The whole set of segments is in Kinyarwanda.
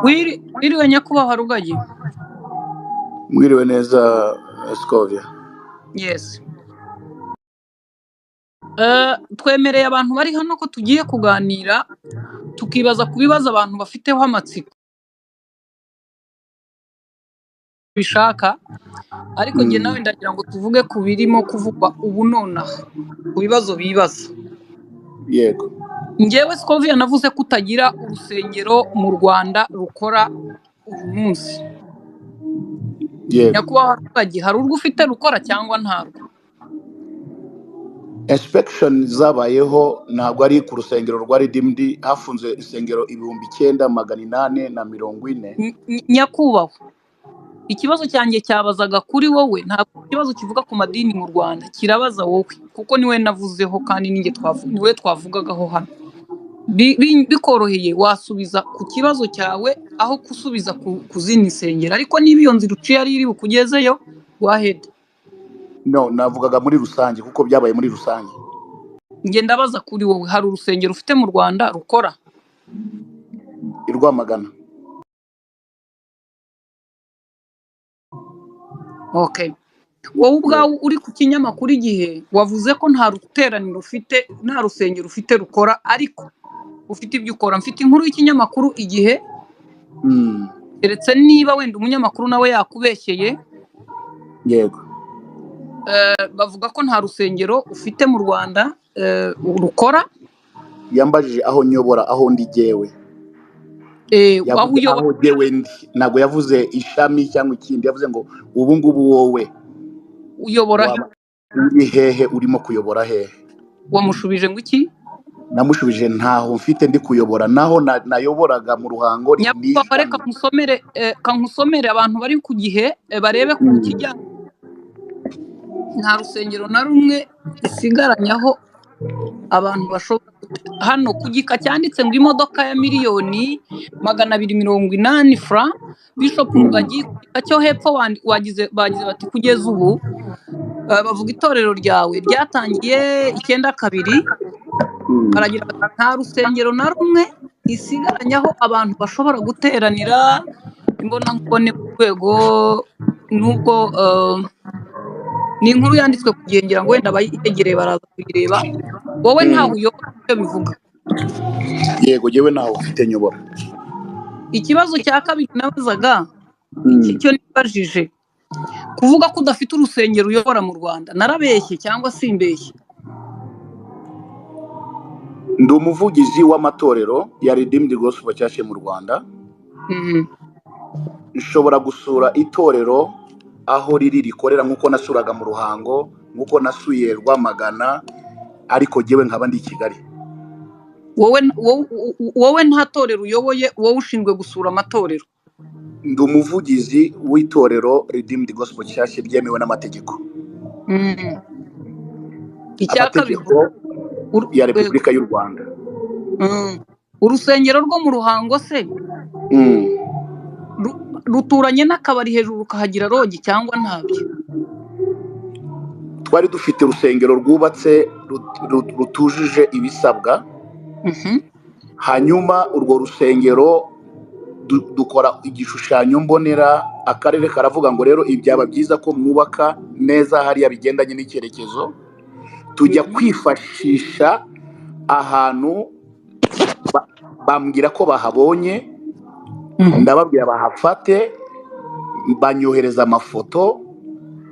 Wiriwe nyakubahwa Rugagi. Mwiriwe neza, Scovia. Yes. Twemereye abantu bari hano ko tugiye kuganira, tukibaza ku bibazo abantu bafiteho amatsiko bishaka, ariko njye nawe ndagira ngo tuvuge ku birimo kuvugwa ubu nonaha, ku bibazo bibaza. Yego. Njyewe Scovia navuze ko utagira urusengero mu Rwanda rukora uyu munsi. Yego. Nyakubahwa Rugagi, hari urwo ufite rukora cyangwa ntarwo? Inspection zabayeho ntabwo ari ku rusengero rwa Redeemed, hafunze insengero 9840. Nyakubahwa, ikibazo cyanjye cyabazaga kuri wowe, ntabwo ikibazo kivuga ku madini mu Rwanda, kirabaza wowe kuko niwe navuzeho kandi ninjye niwe twavugagaho hano. Bikoroheye wasubiza ku kibazo cyawe aho gusubiza ku zindi nsengero, ariko niba iyo nzira uciye ari iri bukugezeyo, go ahead. No, navugaga muri rusange kuko byabaye muri rusange. Njye ndabaza kuri wowe, hari urusengero ufite mu Rwanda rukora? I Rwamagana. Okay. Wowe ubwawe uri ku kinyamakuru Igihe wavuze ko nta ruteraniro ufite, nta rusengero ufite rukora, ariko ufite ibyo ukora. Mfite inkuru y'ikinyamakuru Igihe. Keretse niba wenda umunyamakuru nawe yakubeshyeye. Yego. Bavuga ko nta rusengero ufite mu Rwanda rukora. Yambajije aho nyobora, aho ndi jyewe. Aho Yavuze uyobora. aho jyewe ndi, ntabwo yavuze ishami cyangwa ikindi, yavuze ngo ubu ngubu wowe uyobora waba uri hehe, urimo kuyobora hehe? Wamushubije ngo iki? Namushubije ntaho mfite ndi kuyobora, naho nayoboraga mu Ruhango ni Nyakubahwa, reka ishami. nkusomere abantu bari ku Gihe, barebe ku kijyanye. Nta rusengero na rumwe isigaranyaho abantu bashobora hano ku gika cyanditse ngo imodoka ya 280,000,000 francs Bishop Rugagi, ku gika cyo hepfo bagize bati kugeza ubu, bavuga itorero ryawe ryatangiye 92, baragira bati nta rusengero na rumwe isigaranyaho abantu bashobora guteranira imbonankubone ku rwego, nubwo, ni inkuru yanditswe ku gihe, ngira ngo wenda abayegereye baraza kuyireba. Wowe ntaho uyobora icyo bivuga. Yego, jewe ntaho ufite nyobora. Ikibazo cya kabiri nabazaga, icyo nibajije, kuvuga ko udafite urusengero uyobora mu Rwanda, narabeshye cyangwa simbeshye? Ndi umuvugizi w'amatorero ya Redeemed Gospel Church mu Rwanda. Nshobora gusura itorero aho riri rikorera, nk'uko nasuraga mu Ruhango, nk'uko nasuye Rwamagana, ariko jyewe nkaba ndi i Kigali. Wowe nta torero uyoboye, wowe ushinzwe gusura amatorero. Ndi umuvugizi w'itorero Redeemed Gospel Church byemewe n'amategeko. Icya kabiri, Amategeko ya Repubulika y'u Rwanda. Urusengero rwo mu Ruhango se ruturanye n'akabari hejuru rukahagira rogi cyangwa ntabyo? Twari dufite urusengero rwubatse rutujuje ibisabwa. Hanyuma urwo rusengero dukora igishushanyo mbonera, akarere karavuga ngo rero ibyaba byiza ko mwubaka neza hariya bigendanye n'icyerekezo. Tujya kwifashisha ahantu bambwira ko bahabonye, ndababwira bahafate, banyohereza amafoto,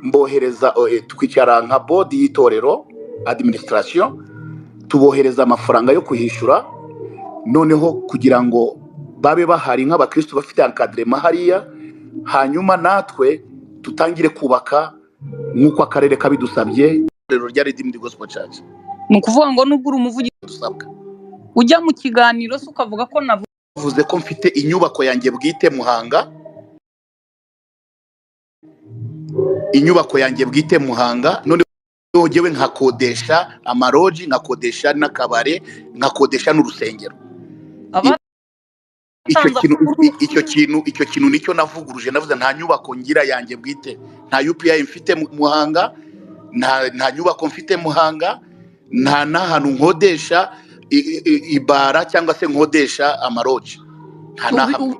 mbohereza, twicara nka board y'itorero administration, tubohereza amafaranga yo kuhishyura, noneho kugira ngo babe bahari nk'abakristo bafite encadrement hariya, hanyuma natwe tutangire kubaka nk'uko akarere kabidusabye. Itorero rya Redeemed Gospel Church. Ni ukuvuga ngo nubwo uri umuvugizi dusabwa, ujya mu kiganiro se ukavuga ko navuze ko mfite inyubako yanjye bwite Muhanga, inyubako yanjye bwite Muhanga, none njyewe nkakodesha amaroji, nkakodesha n'akabare, nkakodesha n'urusengero. Icyo kintu nicyo navuguruje, navuze nta nyubako ngira yanjye bwite, nta UPI mfite Muhanga, nta nyubako mfite Muhanga, nta n'ahantu nkodesha ibara cyangwa se nkodesha amaroji, nta n'ahamwe.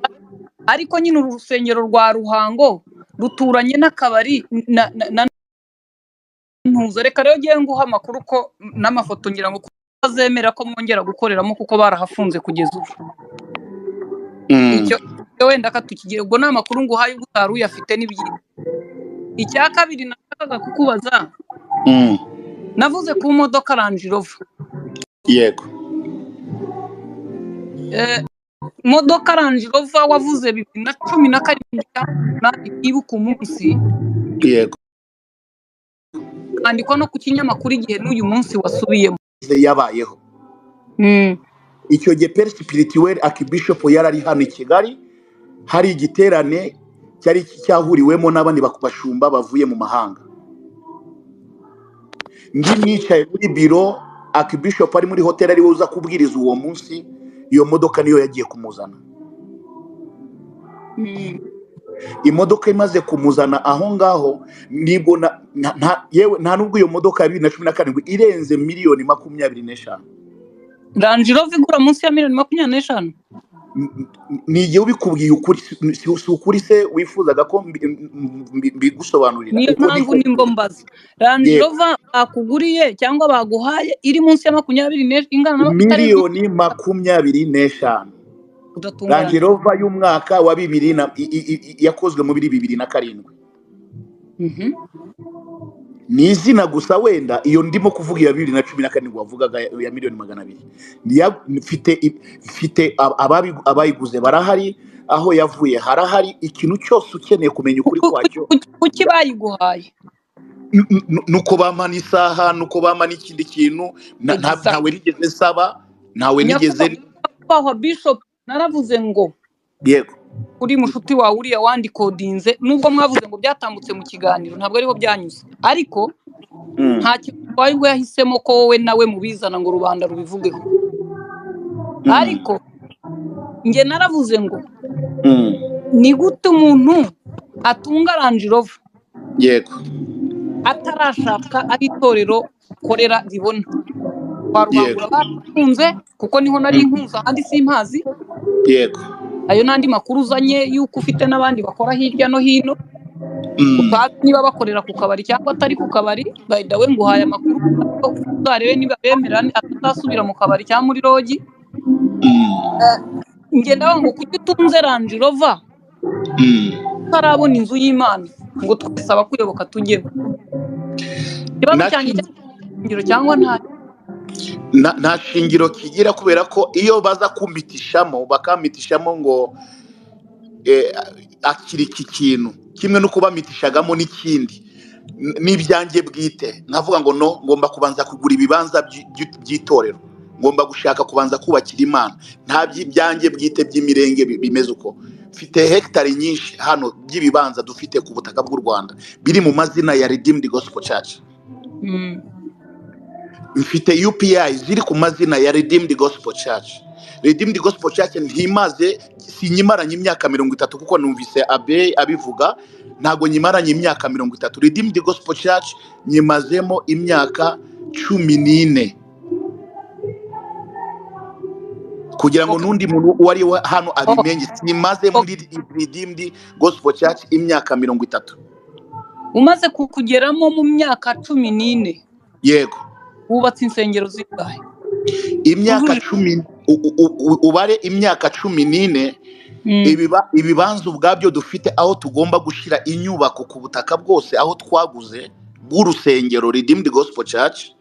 Ariko nyine urusengero rwa Ruhango ruturanye n'akabari na Ntuza. Reka rero ngiye nguha amakuru ko n'amafoto, ngira ngo bazemera ko mwongera gukoreramo kuko barahafunze kugeza ubu. Icyo wenda katukigire, ubwo ni amakuru nguhaye ubwo utari uyafite n'ibyiza. Icya kabiri nashakaga kukubaza, navuze ku modoka Range Rover. Yego. Modoka Range Rover wavuze 2017 cyangwa 8, nibuka umunsi. Yego. Andikwa no ku kinyamakuru Igihe n'uyu munsi wasubiyemo. Yabayeho. Icyo gihe père spirituel archbishop yari ari hano i Kigali, hari igiterane cyari cyahuriwemo n'abandi bashumba bavuye mu mahanga. Ndi mwicaye muri biro, archbishop ari muri hoteli, ari we uza kubwiriza uwo munsi. Iyo modoka niyo yagiye kumuzana. Imodoka imaze kumuzana aho ngaho, nibwo yewe nta nubwo iyo modoka ya 2017 irenze miliyoni 25. Range Rover igura munsi ya miliyoni 25? Ni igihe ubikubwiye ukuri, si ukuri se wifuzaga ko mbigusobanurira? Niyo Uko mpamvu niko nimbo mbaza, Range Yego. Rover bakuguriye cyangwa baguhaye iri munsi ya makumyabiri ingana na itarenze miliyoni 25. Udatunga Range Range Rover y'umwaka wa bibiri na yakozwe muri 2007. Ni izina gusa wenda iyo ndimo kuvuga iya 2017 wavugaga ya miliyoni 200. Mfite abayiguze barahari, aho yavuye harahari, ikintu cyose ukeneye kumenya ukuri kwacyo. Kuki bayiguhaye? Nuko bampa n'isaha, nuko bampa n'ikindi kintu, ntawe nigeze nsaba, ntawe nigeze. Nyakubahwa Bishop, naravuze ngo Yego. uri mushuti wawe uriya wandikodinze, nubwo mwavuze ngo byatambutse mu kiganiro, ntabwo ariho byanyuze, ariko nta kintu utwaye ubwo yahisemo ko wowe nawe mubizana ngo rubanda rubivugeho. Ariko njye naravuze ngo ni gute umuntu atunga Range Rover atarashaka aho itorero korera ribona kwa Rubangura barakunze, kuko niho nari nkuza, ahandi simpazi. Ayo n'andi makuru uzanye y'uko ufite n'abandi bakora hirya no hino, utazi niba bakorera ku kabari cyangwa atari ku kabari. By the way, nguhaye amakuru, uzarebe niba bemera atazasubira mu kabari cyangwa muri lodge. Njye ndavuga ngo kuki utunze Range Rover utarabona inzu y'Imana ngo twese abakuyoboka tujyemo? Ikibazo cyanjye cyangwa cyangwa nta Nta shingiro kigira, kubera ko iyo baza kumpitishamo, bakampitishamo ngo akira iki kintu kimwe no kubamitishagamo n'ikindi n'ibyanjye bwite, nkavuga ngo no ngomba kubanza kugura ibibanza by'itorero, ngomba gushaka kubanza kubakira Imana, nta by'ibyanjye bwite by'imirenge bimeze uko. Mfite hegitari nyinshi hano by'ibibanza dufite ku butaka bw'u Rwanda biri mu mazina ya Redeemed Gospel Church. Mfite UPI ziri ku mazina ya Redeemed Gospel Church. Redeemed Gospel Church ntimaze, sinyimaranye imyaka 30, kuko numvise abe abivuga, ntago nyimaranye imyaka 30. Redeemed Gospel Church nyimazemo imyaka 14, kugira ngo n'undi muntu uwo ari we hano abimenye, simaze muri Redeemed Gospel Church imyaka 30. Umaze kugeramo mu myaka 14? Yego. Wubatse insengero zingahe? Imyaka 10, ubare imyaka 14. Ibibanza ubwabyo dufite aho tugomba gushyira inyubako ku butaka bwose aho twaguze bw'urusengero Redeemed Gospel Church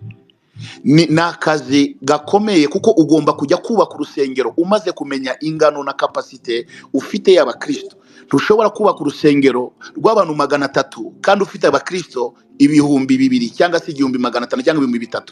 ni akazi gakomeye, kuko ugomba kujya kubaka urusengero umaze kumenya ingano na kapasite ufite y'abakristo. Ntushobora kubaka urusengero rw'abantu 300 kandi ufite abakristo 2000 cyangwa se 1500 cyangwa 3000.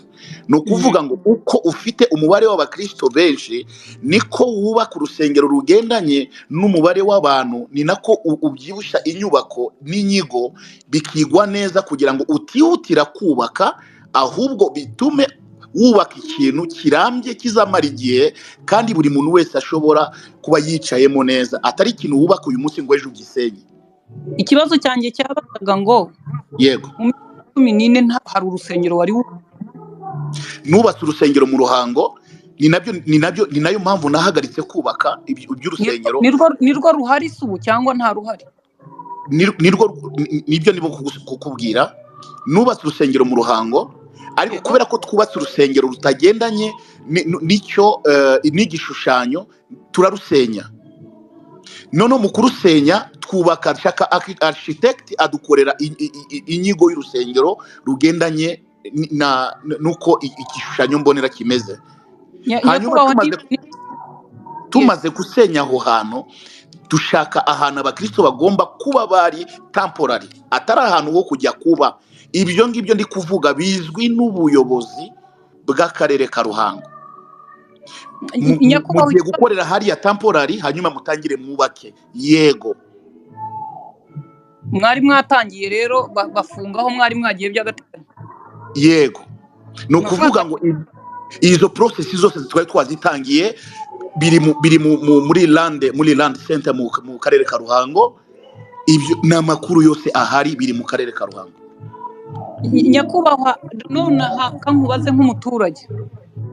Ni ukuvuga ngo uko ufite umubare w'abakristo benshi niko wubaka urusengero rugendanye n'umubare w'abantu, ni nako ubyibushya inyubako n'inyigo bikigwa neza, kugira ngo utihutira kubaka, ahubwo bitume wubaka ikintu kirambye kizamara igihe, kandi buri muntu wese ashobora kuba yicayemo neza, atari ikintu wubaka uyu munsi ngo ejo ugisenye. Ikibazo cyanjye cyabazaga ngo mu myaka 14 hari urusengero wari Nubatse urusengero mu Ruhango, Ni nabyo ni nayo mpamvu nahagaritse kubaka iby'urusengero. Nirwo ruhari se ubu cyangwa nta ruhari? Nirwo nibyo nibo kukubwira. Nubatse urusengero mu Ruhango, ariko kubera ko twubatse urusengero rutagendanye n'icyo n'igishushanyo, turarusenya. Noneho mu kurusenya twubaka, shaka architect adukorera inyigo y'urusengero rugendanye n'uko igishushanyo mbonera kimeze. Hanyuma Nyakubahwa, tumaze tumaze gusenya aho hantu, dushaka ahantu abakristo bagomba kuba bari temporary, atari ahantu ho kujya kuba. Ibyo ngibyo ndi kuvuga bizwi n'ubuyobozi bw'akarere ka Ruhango. Nyakubahwa, Mugiye gukorera hariya temporary, hanyuma mutangire mwubake. Yego. Mwari mwatangiye rero, bafungaho mwari mwagiye by'agateganyo? Yego, ni ukuvuga Amafaranga ngo izo process zose twari twazitangiye, biri muri land center mu karere ka Ruhango. Ibyo ni amakuru yose ahari, biri mu karere ka Ruhango. Nyakubahwa, nonaha kankubaze nk'umuturage.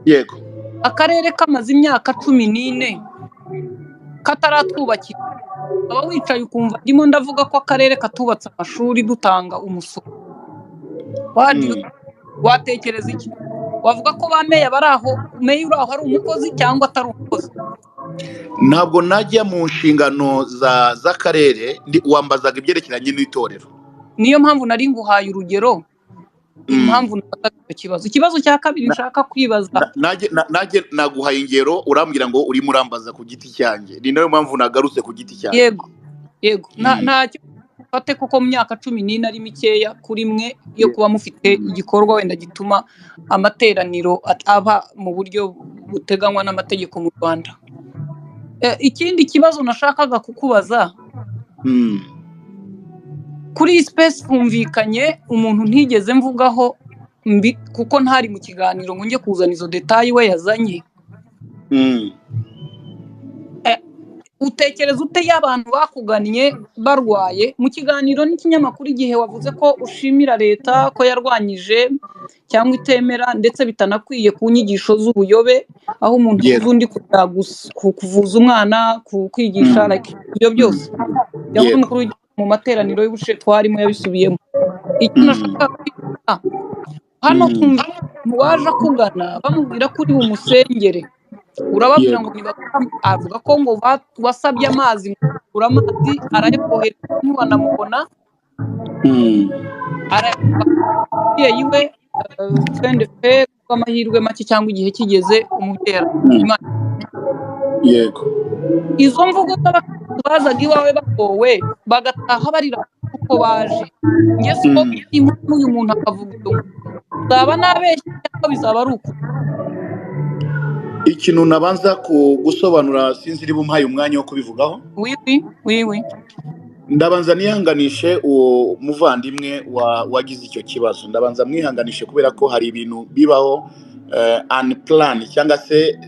Yego. Akarere kamaze imyaka 14 kataratwubakira. Ukaba wicaye ukumva ndimo ndavuga ko akarere katubatse amashuri dutanga umusoro. Watekereza iki? Wavuga ko ba meya bari aho, meya uri aho ari umukozi cyangwa atari umukozi? Ntabwo najya mu nshingano z'akarere. Wambazaga ibyerekeranye n'itorero. Niyo mpamvu nari nguhaye urugero, impamvu nabazaga icyo kibazo. Ikibazo cya kabiri nshaka kwibaza. Najye naguhaye ingero, urambwira ngo urimo urambaza ku giti cyanjye. Ni nayo mpamvu nagarutse ku giti cyanjye. Yego, ntacyo fate, kuko mu myaka 14 ari mikeya kuri mwe yo kuba mufite igikorwa wenda gituma amateraniro aba mu buryo buteganywa n'amategeko mu Rwanda. Ikindi kibazo nashakaga kukubaza, kuri iyi space humvikanye umuntu ntigeze mvugaho mbi, kuko ntari mu kiganiro ngo njye kuzana izo détails we yazanye. Utekereza ute iyo abantu bakugannye barwaye? Mu kiganiro n'ikinyamakuru Igihe wavuze ko ushimira leta ko yarwanyije cyangwa itemera ndetse bitanakwiye ku nyigisho z'ubuyobe, aho umuntu abuza undi kujya kuvuza umwana, kwigisha, like ibyo byose yavuze. Umukuru w'igihugu mu materaniro y'ubushize twarimo yabisubiyemo. Icyo nashaka kwibaza hano, twumva umuntu waje akugana bamubwira ko uri bumusengere, urababwira ngo avuga ko ngo wasabye amazi, ngo ugura amazi arayakohereza ntiwanamubona. Umubyeyi we twende fe bw'amahirwe make cyangwa igihe kigeze umubyeyi Imana. Izo mvugo z'abakristo bazaga iwawe bagowe bagataha barira uko baje, njye siko n'uyu muntu akavuga ibyo, nzaba nabeshye cyangwa bizaba ari uko? Ikintu nabanza gusobanura, sinzi niba umpaye umwanya wo kubivugaho. Oui. Ndabanza nihanganishe uwo muvandimwe wagize icyo kibazo. Ndabanza mwihanganishe kubera ko hari ibintu bibaho unplanned cyangwa se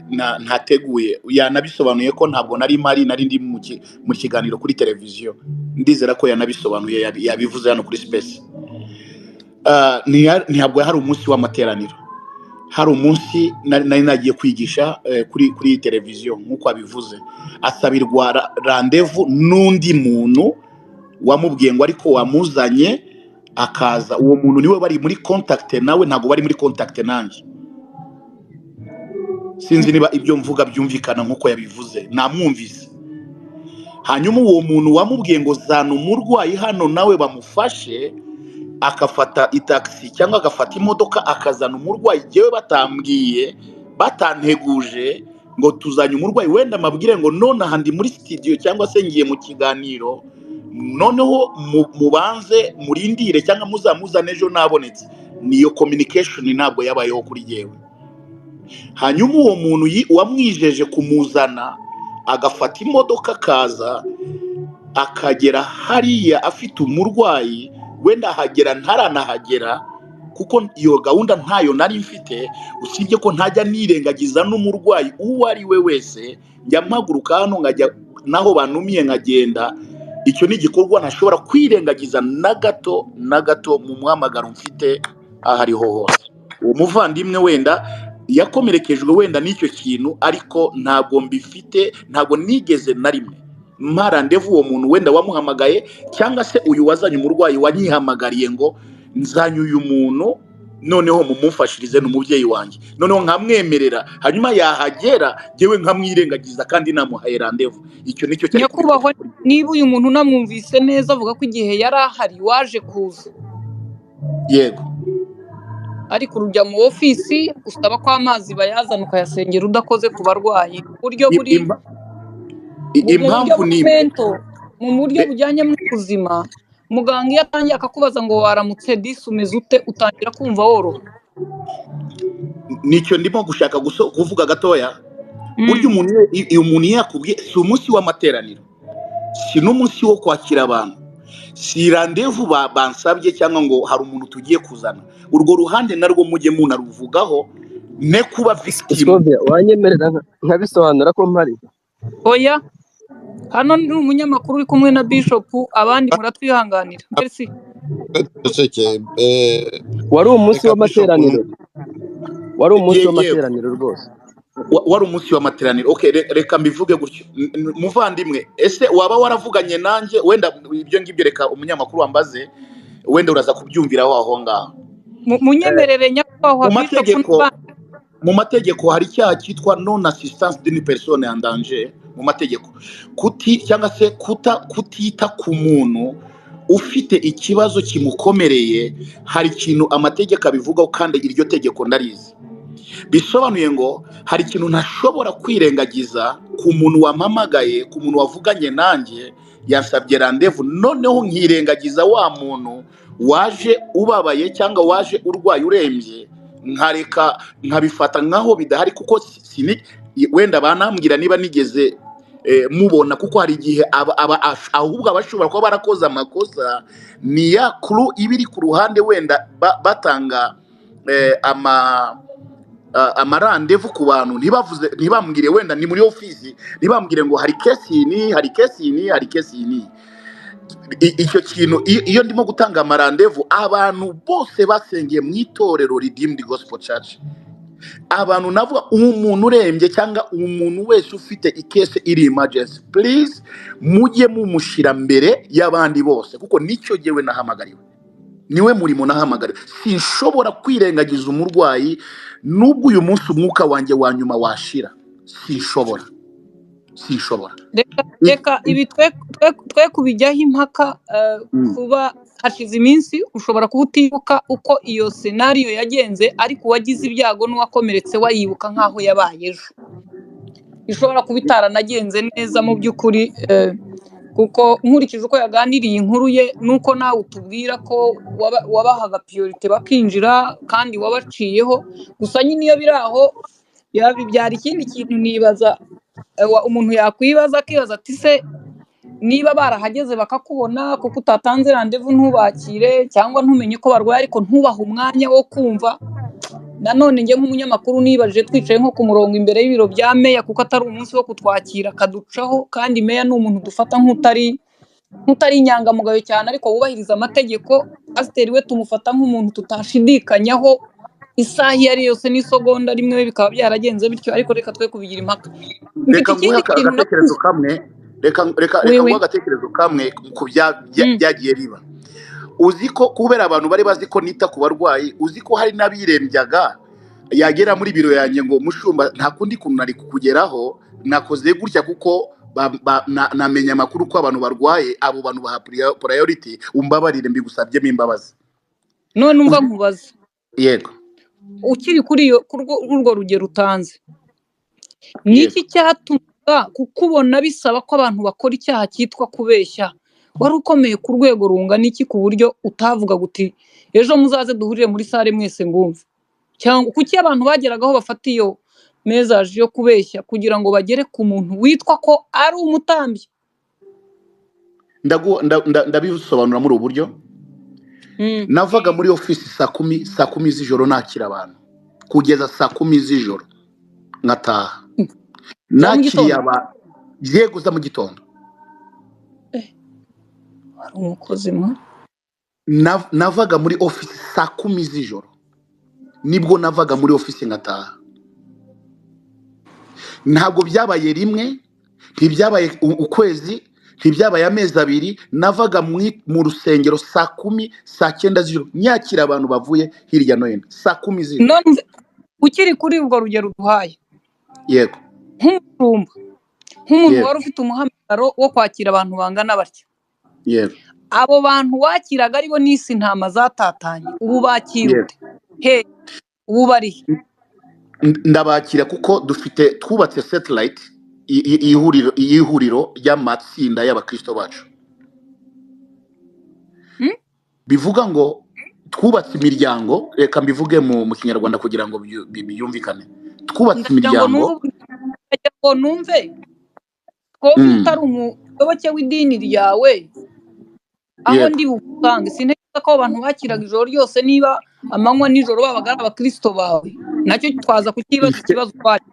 ntateguye. Yanabisobanuye ko ntabwo nari mpari, nari ndi mu kiganiro kuri televiziyo. Ndizera ko yanabisobanuye, yabivuze hano kuri space. Ntabwo hari umunsi w'amateraniro, hari umunsi nari nagiye kwigisha kuri televiziyo nk'uko abivuze. Asabirwa rendez-vous n'undi muntu wamubwiye ngo ariko wamuzanye akaza. Uwo muntu niwe bari muri contact nawe, ntabwo bari muri contact nanjye. Sinzi niba ibyo mvuga byumvikana nk'uko yabivuze, namwumvise. Hanyuma uwo muntu wamubwiye ngo zana umurwayi hano nawe bamufashe, akafata itagisi cyangwa agafata imodoka akazana umurwayi, jyewe batambwiye, batanteguje ngo tuzanye umurwayi, wenda amabwire ngo nonaha ndi muri studio cyangwa se ngiye mu kiganiro, noneho mubanze murindire cyangwa muzamuzane ejo nabonetse. Niyo communication ntabwo yabayeho kuri jyewe. Hanyuma uwo muntu wamwijeje kumuzana, agafata imodoka akaza, akagera hariya afite umurwayi, wenda ahagera ntaranahagera, kuko iyo gahunda ntayo nari mfite. Usibye ko ntajya nirengagiza n'umurwayi uwo ari we wese, njya mpaguruka hano nkajya naho bantumiye nkagenda. Icyo ni igikorwa ntashobora kwirengagiza na gato na gato mu muhamagaro mfite aho ariho hose. Uwo muvandimwe wenda Yakomerekejwe wenda n'icyo kintu, ariko ntabwo mbifite, ntabwo nigeze na rimwe mpa randevu uwo muntu wenda wamuhamagaye, cyangwa se uyu wazanye umurwayi wanyihamagariye ngo nzanye uyu muntu noneho mumumfashirize, ni umubyeyi wanjye, noneho nkamwemerera, hanyuma yahagera njyewe nkamwirengagiza kandi namuhaye randevu. Icyo nicyo cyari Nyakubahwa, kubikora. niba uyu muntu unamwumvise neza, avuga ko igihe yari ahari waje kuza, Yego. ariko urujya mu ofisi usaba ko amazi bayazana ukayasengera udakoze ku barwayi, mu buryo buri mu buryo Impamvu buri ni imwe. mento, mu buryo bujyanye n'ubuzima. Muganga iyo atangiye akakubaza ngo waramutse disi umeze ute, utangira kumva woroha. Nicyo ndimo gushaka kuvuga gatoya. Burya umuntu iyo yakubwiye, si umunsi w'amateraniro, si n'umunsi wo kwakira abantu, si randevu bansabye cyangwa ngo hari umuntu tugiye kuzana, urwo ruhande narwo mujye munaruvugaho, ne kuba victim. Scovia, wanyemerera nkabisobanura ko mpari? Oya, hano ni umunyamakuru uri kumwe na Bishop, abandi muratwihanganira. Merci. Ceceke, Wari umunsi reka Bishop w'amateraniro, wari umunsi Yego. w'amateraniro rwose. Wari umunsi w'amateraniro. Okay, reka mbivuge gutyo. Muvandimwe, ese waba waravuganye nanjye? Wenda ibyo ngibyo reka umunyamakuru wambaze, wenda uraza kubyumviraho aho ngaho. Munyemerere nyakubahwa Mu Bishop mategeko, n'abandi. mu mategeko hari icyaha cyitwa non assistance d'une personne en danger. Mu mategeko, kuti cyangwa se kutita ku muntu ufite ikibazo kimukomereye, hari ikintu amategeko abivugaho, kandi iryo tegeko ndarizi. Bisobanuye ngo hari ikintu ntashobora kwirengagiza ku muntu wampamagaye, ku muntu wavuganye nanjye yansabye randevu, noneho nkirengagiza wa muntu waje ubabaye cyangwa waje urwaye urembye, nkareka nkabifata nkaho bidahari, kuko wenda banambwira niba nigeze mubona, kuko hari igihe ahubwo abashobora kuba barakoze amakosa ni ya kuru iba iri ku ruhande, wenda batanga amarandevu ku bantu, ntibavuze, ntibambwire wenda ni muri ofisi, ntibambwire ngo hari case iyi n'iyi, hari case iyi n'iyi, hari case iyi n'iyi. Icyo kintu, iyo ndimo gutanga amarandevu, abantu bose basengeye mu itorero Redeemed Gospel Church, abantu navuga umuntu urembye cyangwa umuntu wese ufite i case iri emergency, please mujye mumushyira mbere y'abandi bose, kuko nicyo jyewe nahamagariwe, niwe murimo nahamagariwe. Sinshobora kwirengagiza umurwayi nubwo uyu munsi umwuka wanjye wa nyuma washira, sinshobora, sinshobora. Reka ibi twe kubijyaho impaka, kuba hashize iminsi ushobora kuba utibuka uko iyo scenario yagenze, ariko uwagize ibyago n'uwakomeretse wayibuka nk'aho yabaye ejo. Ishobora kuba itaranagenze neza mu by'ukuri, kuko nkurikije uko yaganiriye inkuru ye, nuko nawe utubwira ko wabahaga priorité bakinjira kandi wabaciyeho. Gusa nyine iyo biri aho bibyara ikindi kintu nibaza, umuntu yakwibaza akibaza ati se niba barahageze bakakubona kuko utatanze randevu ntubakire cyangwa ntumenye ko barwaye ariko ntubahe umwanya wo kumva. Nanone njye nk'umunyamakuru nibajije twicaye nko ku murongo imbere y'ibiro bya meya, kuko atari umunsi wo kutwakira akaducaho, kandi meya ni umuntu dufata nk'utari inyangamugayo cyane ariko wubahiriza amategeko. Pasiteri we tumufata nk'umuntu tutashidikanyaho isaha iyo ari yose n'isegonda rimwe, bikaba byaragenze bityo, ariko reka twe kubigira impaka. Mfite Reka nguhe ikindi kintu agatekerezo nakuze. kamwe, reka Oui, nguhe oui. agatekerezo kamwe ku byagiye biba. Uzi ko kubera abantu bari bazi ko nita ku barwayi, uzi ko hari n'abirembyaga yagera muri biro yanjye ngo mushumba nta kundi kuntu nari kukugeraho, nakoze gutya kuko namenye amakuru ko abantu barwaye, abo bantu baha priority, umbabarire mbigusabyemo imbabazi. None umva nkubaze. Yego. Ukiri kuri iyo, kurwo rugero utanze, ni iki cyatuma kukubona bisaba ko abantu bakora icyaha cyitwa kubeshya? Wari ukomeye ku rwego rungana iki ku buryo utavuga guti ejo muzaze duhurire muri sale mwese ngumve? Cyangwa kuki abantu bageragaho bafata iyo message yo kubeshya kugira ngo bagere ku muntu witwa ko ari umutambyi? Ndabisobanura muri ubu buryo. Navaga muri office saa kumi z'ijoro nakira abantu kugeza saa kumi z'ijoro nkataha. Za mu Nakiriye gitondo? yego, za mu gitondo. Hari umukozi mwa? Navaga muri office saa kumi z'ijoro, nibwo navaga muri office nkataha. Ntabwo byabaye rimwe, ntibyabaye ukwezi, ntibyabaye amezi abiri. Navaga mu rusengero saa 10, saa 9 z'ijoro, nyakira abantu bavuye hirya no hino saa 10 z'ijoro. None ukiri kuri urwo rugero duhaye, Yego. nk'umushumba, nk'umuntu Yego. wari ufite umuhamagaro wo kwakira abantu bangana batya, Yego. abo bantu wakiraga aribo n'isi intama zatatanye, ubu bakira Yego. ute? He, ubu bari he? Ndabakira kuko dufite, twubatse satellite ihuriro ry'amatsinda y'abakristo bacu. Bivuga ngo twubatse imiryango, reka mbivuge mu Kinyarwanda kugira ngo byumvikane. Twubatse Ndagira ngo imiryango. Ndagira ngo numve ko utari umuyoboke w'idini ryawe, aho Yego. ndi bugusange. Sintekereza ko abantu bakiraga ijoro ryose, niba amanywa nijoro babaga ari abakristo bawe, nacyo twaza kukibaza ikibazo twari.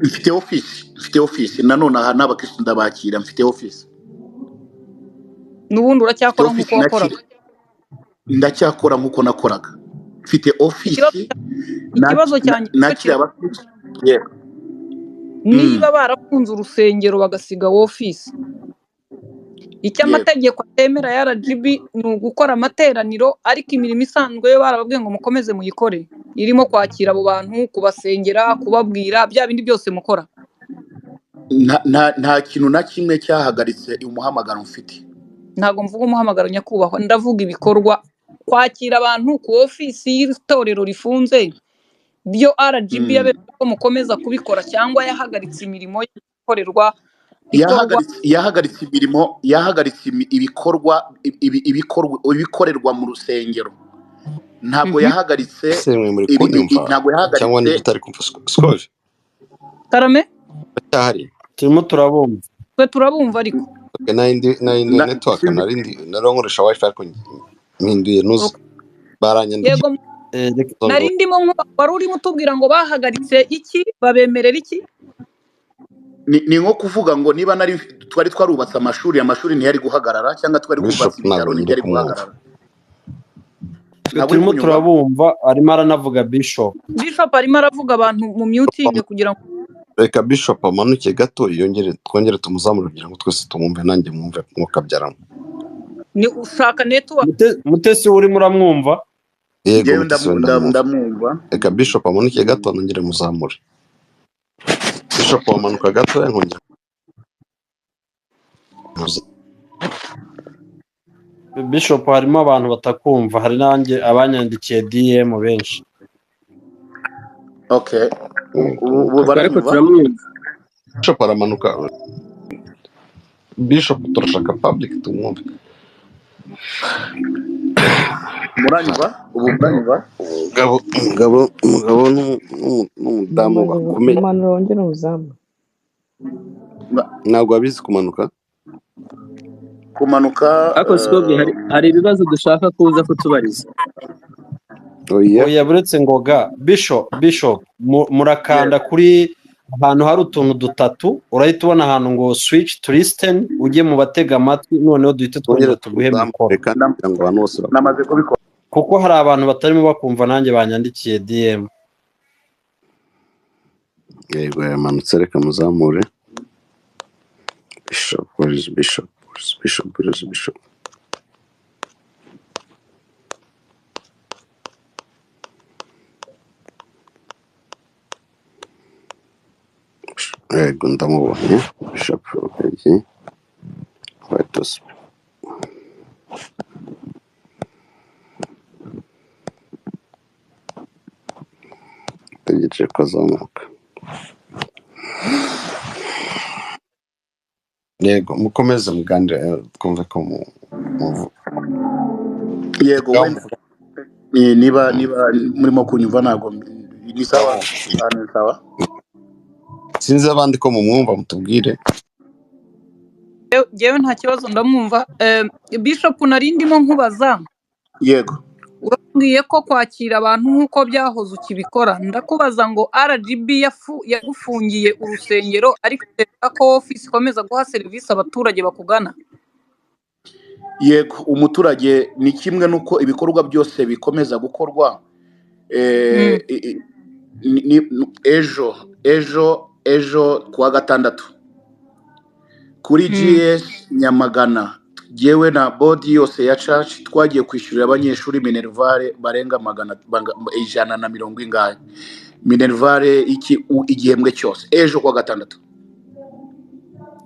Mfite office, mfite office nanone aha n'abakristo ndabakira, mfite office. N'ubundi uracyakora Mfite nk'uko office wakoraga? Ndacyakora nk'uko nakoraga. Mfite office, Ikibazo cyanjye cyo nakira abakristo. Yego. Niba barafunze urusengero bagasiga office, icyo amategeko atemera ya RGB ni ugukora amateraniro, ariko imirimo isanzwe yo barababwiye ngo mukomeze muyikore, irimo kwakira abo bantu, kubasengera, kubabwira bya bindi byose mukora. Nta kintu na kimwe cyahagaritse umuhamagaro mfite. Ntabwo mvuga umuhamagaro nyakubahwa, ndavuga ibikorwa. Kwakira abantu ku ofisi y'itorero rifunze, byo RGB yabemereye ko mukomeza kubikora, cyangwa yahagaritse imirimo ikorerwa ikorwa? Yahagaritse imirimo, yahagaritse ibikorwa, ibikorerwa mu rusengero. Ntabwo yahagaritse Ese mwe muri kunyumva ntabwo cyangwa yahagaritse. niba utari kumva Scovia? Karame? Uracyahari? Turimo turabumva. Twe turabumva ariko. Okay, nayindi network Sinzi. narindi naronkoresha wifi ariko mpinduye nuza baranyandikiye. Yego. Reka- Nari ndimo wari urimo utubwira ngo bahagaritse iki, babemerera iki? Ni nko kuvuga ngo niba nari twari twarubatse amashuri, amashuri ntiyari guhagarara, cyangwa twari Bishop kubatse ibitaro ntabwo ndi ntibyari kumwumva. guhagarara. Twe Ntabwo uri turimo kunyumva? turabumva, arimo aranavuga Bishop. Bishop arimo aravuga abantu mu muting kugira ngo Reka Bishop amanuke gato, yongere twongere tumuzamure kugira ngo twese tumwumve, nanjye mwumve mwukabyaramo. Ni ushaka network. Mutesi urimo uramwumva? Yego, Njyewe Mutesi we ndamwumva. ndamwumva. Reka Bishop amanuke gato nongere muzamure. Bishop wamanuka gato nkongera muzamure. Bishop harimo abantu batakumva, hari nanjye abanyandikiye DM benshi. Okay. Ubu Ariko baranyumva? turamwumva. Bishop aramanuka. Bishop turashaka public tumwumve. Muranyumva? Ubu muranyumva? Umugabo n'umudamu bakomeye. Umanura wongere uzamu. Ntabwo abizi kumanuka. Kumanuka, Ariko Scovia, hari ibibazo dushaka kuza kutubariza. Oya. Oya, buretse ngoga Bishop, murakanda kuri ahantu hari utuntu dutatu, urahita ubona ahantu ngo switch to listen, ujye mu batega amatwi, noneho duhite twongera tuguhe mikoro. Reka kugira ngo abantu bose bakumve. Namaze kubikora. Kuko hari abantu batarimo bakumva, nanjye banyandikiye DM. Yego, yamanutse, reka muzamure. Bishop, where is Bishop? Where is Bishop? Where is Bishop? Yego, ndamubonye. Bishop Rugagi. White House. Tegereje ko azamuka. Yego, mukomeze muganire, twumve ko Yego, wenda niba murimo kunyumva ntabwo ni sawa. Ni sawa. Sinzi abandi ko mumwumva, mutubwire. Jewe nta kibazo ndamwumva. Bishop nari ndimo nkubaza. Yego. Urambwiye ko kwakira abantu nk'uko byahoze ukibikora. Ndakubaza ngo RGB yagufungiye urusengero, ariko ko office ikomeza guha serivisi abaturage bakugana. Yego, umuturage ni kimwe nuko ibikorwa byose bikomeza gukorwa. Ejo Ejo kuwa gatandatu kuri GS Nyamagana, jyewe na bodi yose ya church twagiye kwishyurira abanyeshuri minervare barenga 120 ingahe minervare igihembwe cyose ejo kuwa gatandatu.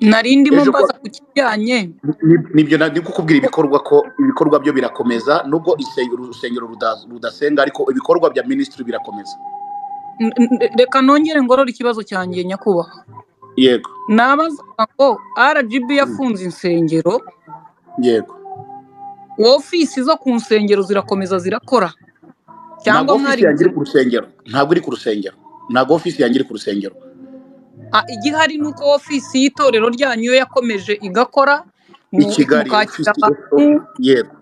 Nari ndimo Ejo kuwa mbaza ku kijyanye nibyo ndi kukubwira ibikorwa, ko ibikorwa byo birakomeza nubwo urusengero rudasenga, ariko ibikorwa bya ministry birakomeza. Reka nongere ngorore ikibazo cyanjye, nyakubahwa. Yego. Nabaza ngo RGB yafunze insengero, Yego. ofisi zo ku nsengero zirakomeza zirakora cyangwa Ntabwo ofisi mwari yanjye iri ku rusengero, ntabwo iri ku rusengero, ntabwo ofisi yanjye iri ku rusengero. Igihari ni uko ofisi y'itorero ryanyu yo yakomeje igakora, I Kigali mukakira ofisi abantu, yego.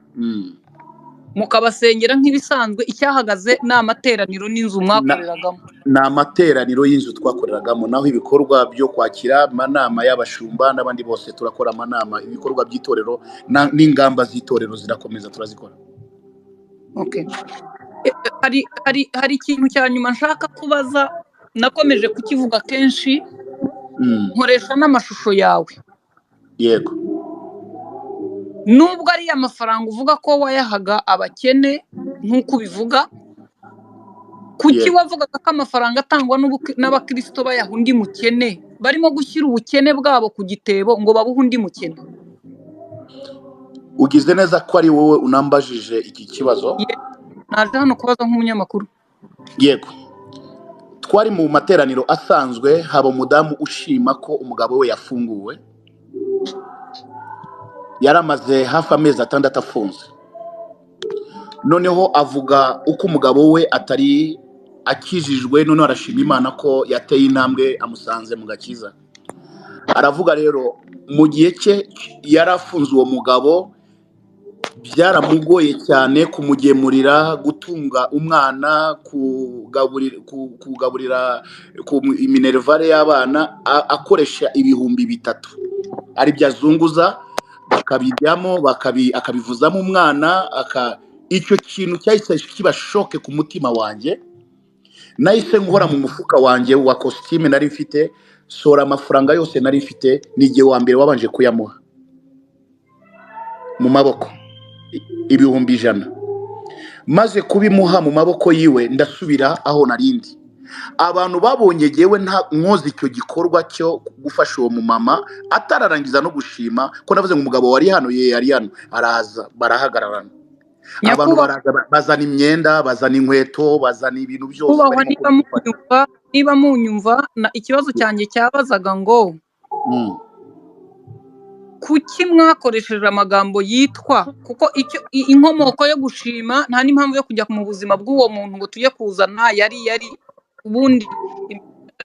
Mukabasengera nk'ibisanzwe. Icyahagaze ni amateraniro n'inzu mwakoreragamo. Ni amateraniro y'inzu twakoreragamo, naho ibikorwa byo kwakira amanama y'abashumba n'abandi bose turakora amanama, ibikorwa by'itorero n'ingamba z'itorero zirakomeza, turazikora. Okay. Hari ikintu cya nyuma nshaka kubaza, nakomeje kukivuga kenshi, nkoresha n'amashusho yawe. Yego. Nubwo ari amafaranga uvuga ko wayahaga abakene nk'uko ubivuga, kuki wavugaga ko amafaranga atangwa n'abakristo bayaha undi mukene, barimo gushyira ubukene bwabo ku gitebo ngo babuhe undi mukene? Ugize neza ko ari wowe unambajije iki kibazo. Naje hano kubaza nk'umunyamakuru. Yego. Twari mu materaniro asanzwe, haba umudamu ushima ko umugabo we yafunguwe, yaramaze hafi amezi 6 afunze. Noneho avuga uko umugabo we atari akijijwe, noneho arashima Imana ko yateye intambwe amusanze mu gakiza. Aravuga rero mu gihe cye yarafunze uwo mugabo, byaramugoye cyane kumugemurira, gutunga umwana, kugaburira minervare y'abana, akoresha 3000 ari byo azunguza, bakabijyamo, akabivuzamo umwana. Icyo kintu cyahise kiba shoke ku mutima wanjye. Nahise nkora mu mufuka wanjye wa kositime nari mfite, sora amafaranga yose nari mfite, ni igihe wa mbere wabanje kuyamuha mu maboko 100,000. Maze kubimuha mu maboko yiwe, ndasubira aho narindi. Abantu babonye jyewe nta nkoze icyo gikorwa cyo gufasha uwo mumama atararangiza no gushima, ko navuze ngo umugabo wari hano, ye yari hano, araza barahagararana. Abantu baraza bazana imyenda, bazana inkweto, bazana ibintu byose barimo kubifata. Niba munyumva, ikibazo cyanjye cyabazaga ngo kuki mwakoresheje amagambo yitwa, kuko icyo inkomoko yo gushima nta n'impamvu yo kujya mu buzima bw'uwo muntu ngo tujye kuzana yari ubundi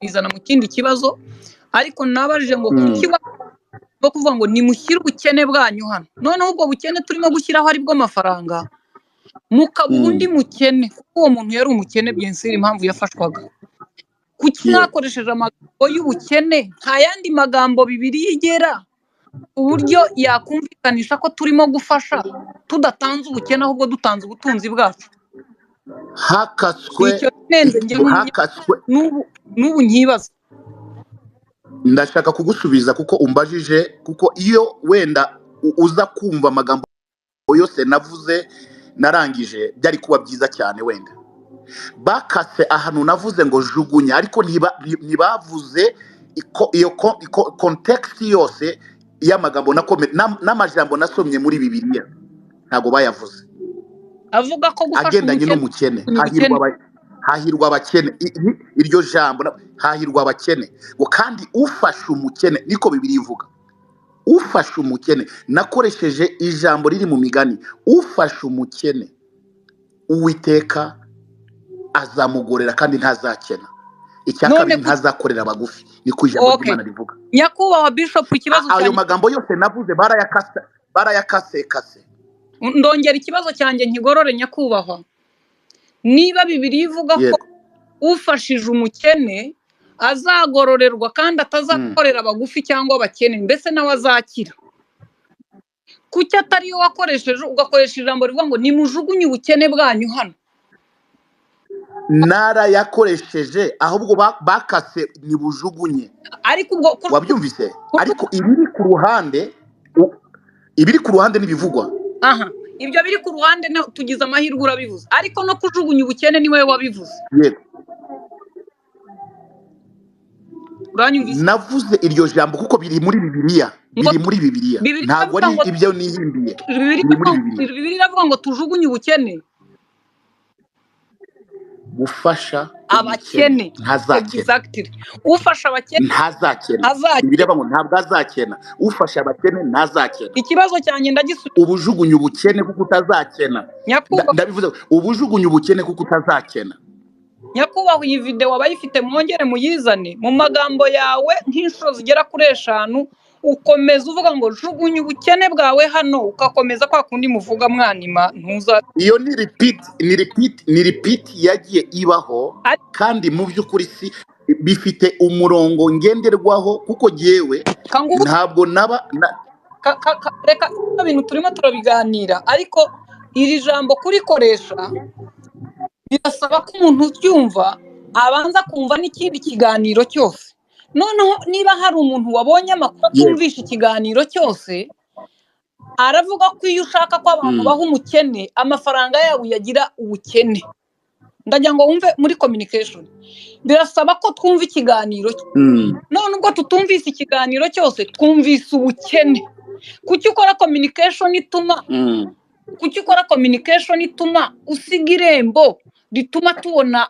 izana mu kindi kibazo. Ariko nabajije ngo kuki bo kuvuga ngo nimushyire ubukene bwanyu hano, noneho ubwo bukene turimo gushyiraho ari bwo mafaranga, mukabuha undi mukene, kuko uwo muntu yari umukene bien sûr impamvu yafashwaga. Kuki mwakoresheje amagambo y'ubukene, nta yandi magambo Bibiliya igera uburyo yakumvikanisha ko turimo gufasha tudatanze ubukene ahubwo dutanze ubutunzi bwacu? Hakaswe Icyo nenze njye n'ubu nkibaza. Ndashaka kugusubiza kuko umbajije, kuko iyo wenda uza kumva amagambo yose navuze narangije byari kuba byiza cyane. Wenda bakase ahantu navuze ngo jugunya, ariko ntibavuze iyo context yose y'amagambo n'amajambo nasomye muri Bibiliya, ntago bayavuze. Avuga ko gufasha agendanye n'umukene, hahirwa abakene, iryo jambo hahirwa abakene, ngo kandi ufasha umukene, niko Bibiliya ivuga, ufasha umukene. Nakoresheje ijambo riri mu migani, ufasha umukene Uwiteka azamugorera kandi ntazakena. Icya kabiri, ntazakorera abagufi, niko ijambo ry'Imana rivuga. Nyakubahwa Bishop, ikibazo ayo magambo yose navuze barayakasekase. Ndongera ikibazo cyanjye nkigorore nyakubahwa. Niba Bibiliya ivuga ko ufashije umukene azagororerwa kandi atazakorera abagufi cyangwa abakene, mbese nawe azakira, kuki atari yo wakoresheje ugakoresha ijambo rivuga ngo nimujugunye ubukene bwanyu hano? Narayakoresheje, ahubwo bakase nibujugunye. Ariko ubwo Wabyumvise? Ariko ibiri ku ruhande, ibiri ku ruhande n'ibivugwa. Aha, ibyo biri ku ruhande tugize amahirwe urabivuze, ariko no kujugunya ubukene ni wowe wabivuze. Yego. Uranyumvise? Navuze iryo jambo kuko biri muri Bibiliya, Ngo biri muri Bibiliya, Bibiliya ntabwo iravuga ari ngo ibyo nihimbiye, Bibiliya biri muri iravuga Bibiliya. Bibiliya iravuga ngo tujugunye ubukene. Gufasha umukene Abakene. ntazakena. Exactly. Ufasha abakene ntazakena. ntazakena. Bibiliya ngo ntabwo azakena, ufasha abakene ntazakena. Ikibazo cyanjye ndagisubiza. Ubujugunye ubukene kuko utazakena. Nyakubahwa, Ndabivuze, ubujugunye ubukene kuko utazakena. Nyakubahwa, iyi video abayifite mwongere muyizane. Mu magambo yawe nk'inshuro zigera kuri 5 ukomeza uvuga ngo jugunya ubukene bwawe hano, ugakomeza kwa kundi muvuga mwanima ntuza. Iyo ni repeat, ni repeat, ni repeat yagiye ibaho, kandi mu by'ukuri si bifite umurongo ngenderwaho, kuko jyewe ntabwo naba Reka ibyo bintu turimo turabiganira, ariko iri jambo kurikoresha birasaba ko umuntu uryumva abanza kumva n'ikindi kiganiro cyose. Noneho niba hari umuntu wabonye amakuru atumvisha ikiganiro cyose, aravuga ko iyo ushaka ko abantu baha umukene amafaranga yabo uyagira ubukene. Ndagira ngo wumve muri communication birasaba ko twumva ikiganiro. None ubwo tutumvise ikiganiro cyose, twumvise ubukene. Kuki ukora communication ituma kuki ukora communication ituma usiga irembo rituma tubona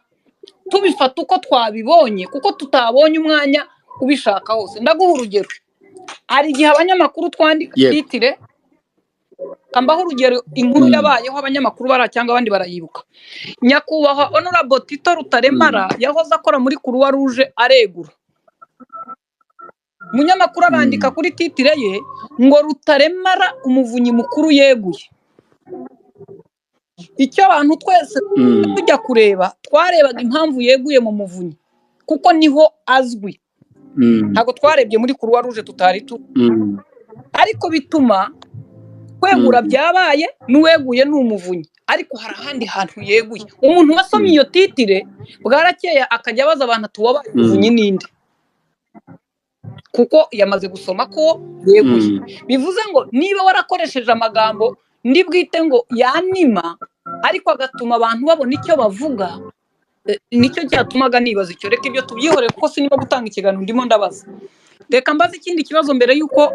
tubifata uko twabibonye, kuko tutabonye umwanya ubishaka hose. Ndaguha urugero, hari igihe abanyamakuru twandika titire, kambaho urugero inkuru yabayeho abanyamakuru bara cyangwa abandi barayibuka. Nyakubahwa Honorable Tito Rutaremara yahoze akora muri Croix Rouge aregura. Umunyamakuru arandika kuri titire ye ngo Rutaremara umuvunyi mukuru yeguye. Icyo abantu twese tujya kureba, twarebaga impamvu yeguye mu muvunyi, kuko niho azwi. Ntabwo twarebye muri Croix Rouge tutari tu. Ariko bituma kwegura byabaye, n'uweguye ni umuvunyi, ariko hari ahandi hantu yeguye. Umuntu wasomye iyo titire bwarakeye akajya abaza abantu ati uwabaye umuvunyi ninde, kuko yamaze gusoma ko yeguye. Bivuze ngo niba warakoresheje amagambo ndi bwite ngo yanima, ariko agatuma abantu babona icyo bavuga, nicyo cyatumaga nibaza icyo. Reka ibyo tubyihorere kuko sinimo gutanga ikiganiro, ndimo ndabaza. Reka mbaze ikindi kibazo mbere y'uko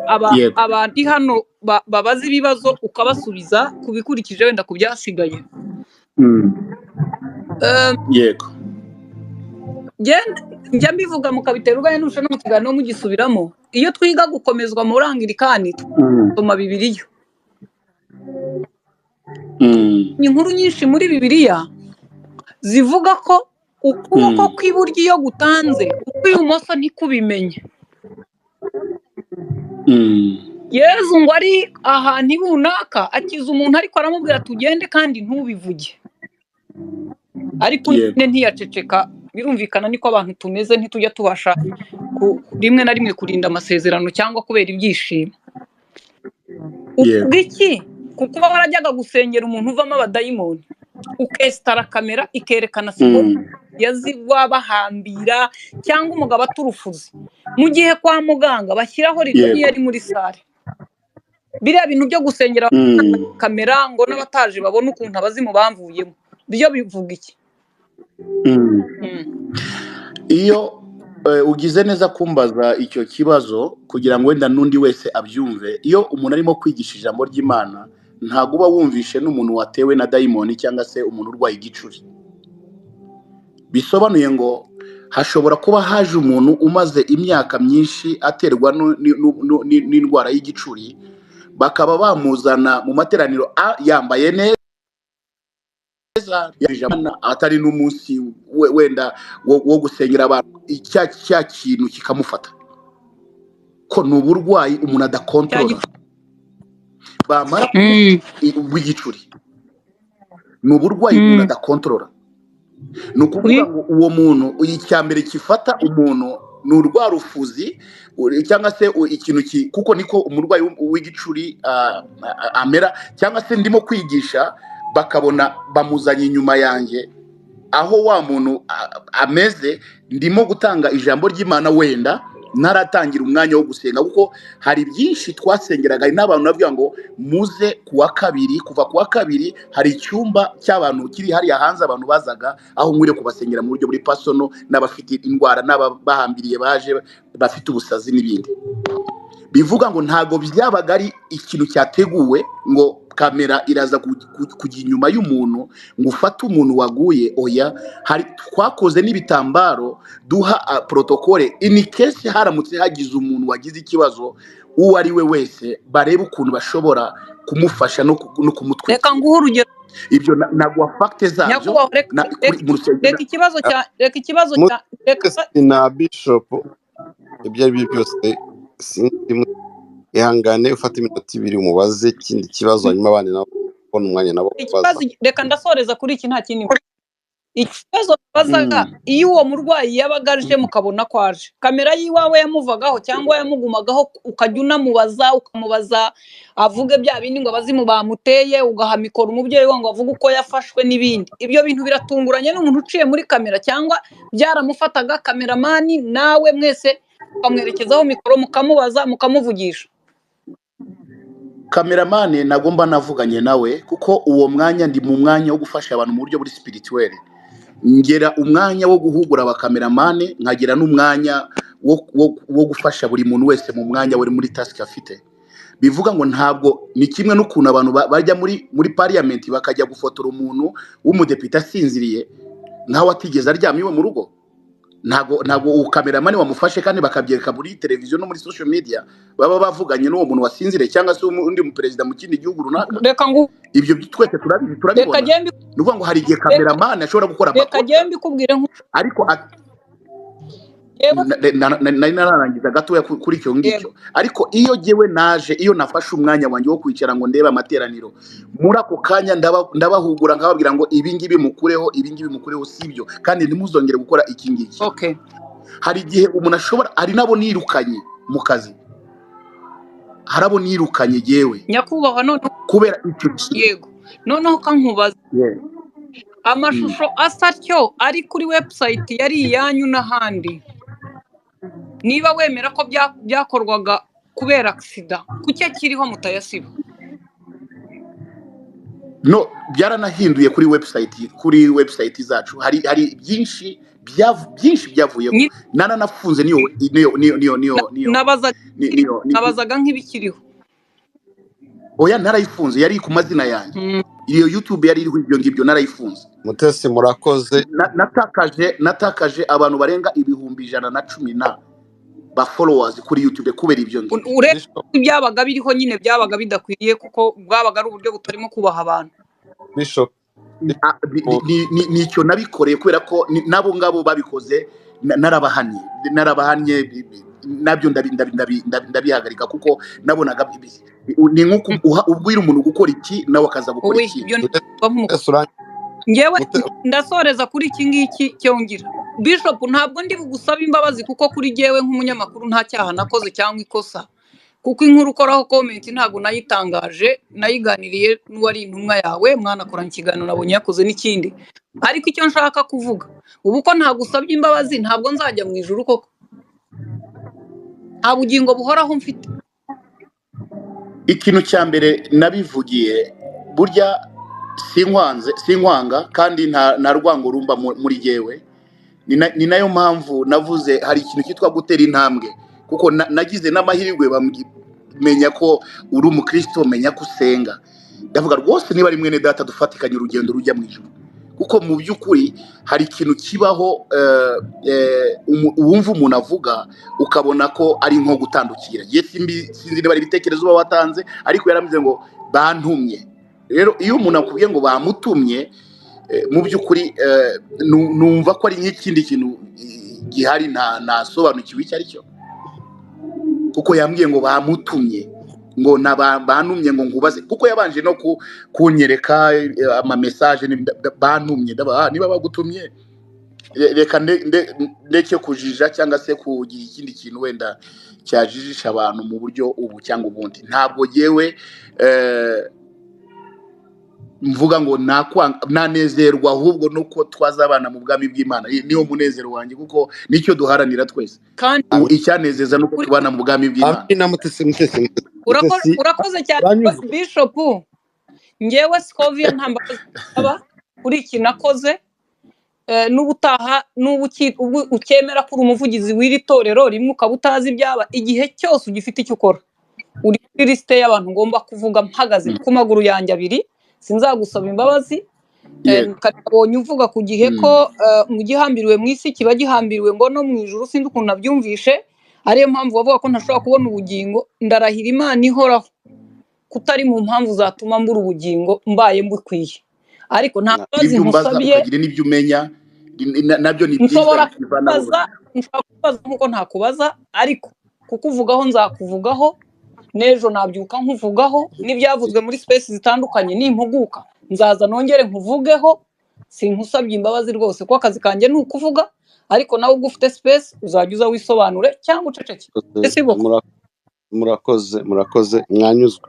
abandi hano babaza ibibazo ukabasubiza kubikurikije wenda ku byasigaye. Yego. Njya mbivuga mukabitera urwenya n'urusha no mu kiganiro mugisubiramo. Iyo twiga gukomezwa muri Anglikani dusoma Bibiliya. Inkuru nyinshi muri Bibiliya zivuga ko ukuboko kw'iburyo iyo gutanze, ukw'ibumoso ntikubimenye. Yezu ngo ari ahantu runaka akiza umuntu, ariko aramubwira tugende kandi ntubivuge. Ariko nyine ntiyaceceka. Birumvikana niko abantu tumeze, ntitujya tubasha rimwe na rimwe kurinda amasezerano cyangwa kubera ibyishimo. Uvuga iki kuko uba warajyaga gusengera umuntu uvamo abadayimoni, ukesitara kamera ikerekana siko yazigwa bahambira cyangwa umugabo aturufuze, mu gihe kwa muganga bashyiraho rido niyo ari muri sare. Biriya bintu byo gusengera kamera ngo n'abataje babone ukuntu abazimu bamvuyemo, byo bivuga iki? Iyo ugize neza kumbaza icyo kibazo kugira ngo wenda n'undi wese abyumve. Iyo umuntu arimo kwigisha ijambo ry'Imana, ntabwo uba wumvishe n'umuntu watewe na dayimoni cyangwa se umuntu urwaye igicuri. Bisobanuye ngo hashobora kuba haje umuntu umaze imyaka myinshi aterwa n'indwara y'igicuri, bakaba bamuzana mu materaniro yambaye neza, atari n'umunsi wenda wo gusengera abantu, cya kintu kikamufata ko ni uburwayi umuntu adakontorora, bamara bw'igicuri ni uburwayi umuntu adakontorora. Ni ukuvuga ngo uwo muntu icya mbere gifata umuntu ni urwarufuzi cyangwa se ikintu kuko niko umurwayi w'igicuri amera, cyangwa se ndimo kwigisha bakabona bamuzanye inyuma yanjye, aho wa muntu ameze, ndimo gutanga ijambo ry'Imana wenda ntaratangira umwanya wo gusenga, kuko hari byinshi twasengeraga. Hari n'abantu bavuga ngo muze kuwa kabiri, kuva kuwa kabiri hari icyumba cy'abantu kiri hariya hanze, abantu bazaga aho nkwiriye kubasengera mu buryo buri pasono, n'abafite indwara n'abahambiriye baje bafite ubusazi n'ibindi. Bivuga ngo ntabwo byabaga ari ikintu cyateguwe ngo kamera iraza kujya inyuma y'umuntu ngo ufate umuntu waguye. Oya, hari twakoze n'ibitambaro duha protokole in case haramutse hagize umuntu wagize ikibazo uwo ari we wese, barebe ukuntu bashobora kumufasha no Reka kumutwikira. nguhe urugero. Ibyo naguha fagite zabyo Nyakubahwa, reka kuri mu rusengero. reka ikibazo cya reka ikibazo cya reka Mutesi na Bishop, ibyo ari byo byose sinzi, ihangane ufate iminota 2 umubaze ikindi kibazo, hanyuma abandi nabo kubona umwanya nabo kubaza. Ikibazo, reka ndasoreza kuri iki, nta kindi. Ikibazo bazaga, iyo uwo murwayi yabaga aje mukabona ko aje, kamera y'iwawe yamuvagaho cyangwa yamugumagaho, ukajya unamubaza, ukamubaza avuge bya bindi ngo abazimu bamuteye, ugaha mikoro umubyeyi we ngo avuge uko yafashwe n'ibindi. Ibyo bintu biratunguranye n'umuntu uciye muri kamera, cyangwa byaramufataga kameramani nawe mwese ukamwerekezaho mikoro mukamubaza mukamuvugisha? Kameramani nagomba navuganye nawe, kuko uwo mwanya ndi mu mwanya wo gufasha abantu mu buryo buri spirituel, ngera umwanya wo guhugura abakameramani, nkagira n'umwanya wo gufasha buri muntu wese mu mwanya we muri task afite. Bivuga ngo ntabwo ni kimwe n'ukuntu abantu bajya muri parliament bakajya gufotora umuntu w'umudepite asinziriye nkaho atigeze aryama iwe mu rugo. Ntabwo uwo kameramani wamufashe kandi bakabyereka muri televiziyo no muri social media, baba bavuganye n'uwo muntu wasinziriye cyangwa se undi muperezida mu kindi gihugu runaka. Reka ngo Ibyo twese turabizi, reka turabibona. gembi Ni ukuvuga ngo hari igihe reka kameramani ashobora gukora reka amakosa, gembi kubwire ariko yewe nari nararangiza gatoya kuri icyo ngicyo. Yego. Ariko iyo jyewe naje, iyo nafashe umwanya wanjye wo kwicara ngo ndebe amateraniro, muri ako kanya ndabahugura nkababwira ngo ibi ngibi mukureho, ibi ngibi mukureho, sibyo, kandi ntimuzongere gukora iki ngiki. Okay. Hari igihe umuntu ashobora, hari n'abo nirukanye mu kazi, hari abo nirukanye jyewe Nyakubahwa, noneho kubera icyo kintu. Yego, noneho kankubaza, Yeah. amashusho asa atyo ari kuri website yari iyanyu n'ahandi, niba wemera ko byakorwaga kubera aksida, kuki akiriho mutayasiba? No, byaranahinduye kuri website zacu hari byinshi byinshi byavuyeho. Naranafunze niyo niyo niyo niyo niyo niyo niyo Nabazaga nk'ibikiriho. Oya, narayifunze, yari ku mazina yanjye. Iyo YouTube yari iriho ibyo ngibyo narayifunze. Mutesi, murakoze. Natakaje abantu barenga 110,000 na ba followers kuri YouTube kubera ibyo ngibyo. Uretse ibyabaga biriho nyine byabaga bidakwiriye, kuko bwabaga ari uburyo butarimo kubaha abantu. Bishop, Nicyo nabikoreye kubera ko nabo ngabo babikoze narabahannye nabyo ndabihagarika, kuko nabonaga ni nko ubwira umuntu gukora iki nawe akaza gukora iki. Ngewe ndasoreza kuri iki ngiki cyongera. Bishop, ntabwo ndi bugusaba imbabazi kuko kuri jyewe nk'umunyamakuru nta cyaha nakoze cyangwa ikosa, kuko inkuru ukoraho comment ntabwo nayitangaje, nayiganiriye n'uwari intumwa yawe, mwanakoranye ikiganiro nabonye yakoze n'ikindi. Ariko icyo nshaka kuvuga ubu ko ntagusabye imbabazi, ntabwo nzajya mu ijuru koko, nta bugingo buhoraho mfite. Ikintu cya mbere nabivugiye, burya sinkwanga kandi nta rwango rumba muri jyewe. Ni nayo mpamvu navuze hari ikintu cyitwa gutera intambwe, kuko nagize n'amahirwe bamenya ko uri umukristo, menya ko usenga. Ndavuga rwose niba ari mwene data dufatikanye urugendo rujya mu ijuru, kuko mu by'ukuri hari ikintu kibaho wumva umuntu avuga ukabona ko ari nko gutandukira. Sinzi niba ari ibitekerezo uba watanze, ariko yarambwiye ngo bantumye. Rero iyo umuntu akubwiye ngo bamutumye, mu by'ukuri numva ko ari nk'ikindi kintu gihari ntasobanukiwe icyo ari cyo, kuko yambwiye ngo bamutumye, ngo bantumye ngo nkubaze, kuko yabanje no kunyereka ama message bantumye. Niba bagutumye reka ndeke kujija cyangwa se kugira ikindi kintu wenda cyajijisha abantu mu buryo ubu cyangwa ubundi. Ntabwo yewe Mvuga ngo nakwanga, nanezerwa ahubwo nuko twazabana mu bwami bw'Imana. Niwo munezero wanjye, kuko nicyo duharanira twese. Kandi Icyanezeza nuko uri tubana mu bwami bw'Imana. Amina. Mutesi, Mutesi, Mutesi. Urakoze cyane. Uranyuzwe? Bishop, ngewe Scovia nta mbabazi nsaba kuri iki nakoze. N'ubutaha n'ubu ubwo ukemera ko uri umuvugizi w'iri torero rimwe, ukaba utazi ibyaba, igihe cyose ugifite icyo ukora uri kuri lisite y'abantu ngomba kuvuga mpagaze ku maguru yanjye abiri. Sinzagusaba imbabazi. Nabonye uvuga ku gihe ko mu gihambiriwe mu isi kiba gihambiriwe ngo no mu ijuru, sinzi ukuntu nabyumvishe, ariyo mpamvu bavuga ko ntashobora kubona ubugingo. Ndarahira Imana ihoraho kutari mu mpamvu zatuma mbura ubugingo mbaye mbukwiye, ariko nta mbabazi Ibyo umbaza nkusabye. ukagira n'ibyo umenya nabyo ni byiza, Nshobora bivanaho kukubaza, nshobora kukubaza nk'uko ntakubaza, ariko kukuvugaho nzakuvugaho n'ejo nabyuka nkuvugaho, n'ibyavuzwe muri space zitandukanye nimpuguka nzaza nongere nkuvugeho. Sinkusabye imbabazi rwose, kuko akazi kanjye ni ukuvuga, ariko nawe ubwo ufite space uzajya uza wisobanure cyangwa uceceke. Ese boko Murakoze, murakoze, mwanyuzwe.